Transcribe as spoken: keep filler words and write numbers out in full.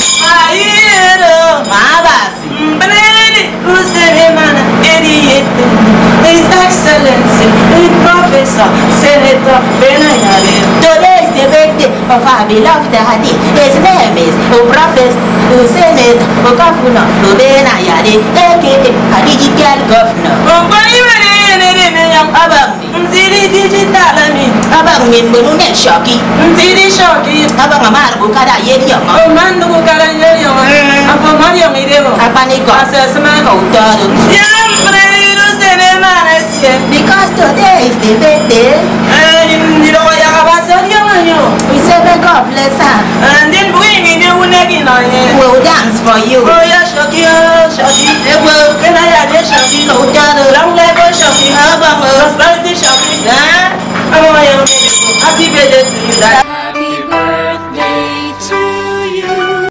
Ayero. Ma Abasi. Mbrere usen emana edi eto. His Excellency, the Professor, Senator Ben Ayade. Today is the birthday of our beloved daddy. His name is Professor Senator Governor Ben Ayade, A K A Digital Governor. Ọkpọ iwere ihe na-eme ya. Abang. Nziri digital ami. Abang min bunu ne shoki. Nziri shoki. Abang amar bukada ye diong. O man nuku kara ye diong. Mm. Apo man yong idebo. Apa ni ko? Ase sema ko. Utoro. Ya mbre iru sene mara sie. Because today is the birthday. Eh, in diro ya kabasa diong anyo. We say may God bless her. And then we ni ne unegi na ye. We will dance for you. Oh ya shoki, oh shoki. Ewo. Kena ya de shoki. Utoro. Long life, oh shoki. Abang. Prosperity shoki. Eh? Oh, yeah, okay. Happy birthday to you, Dad.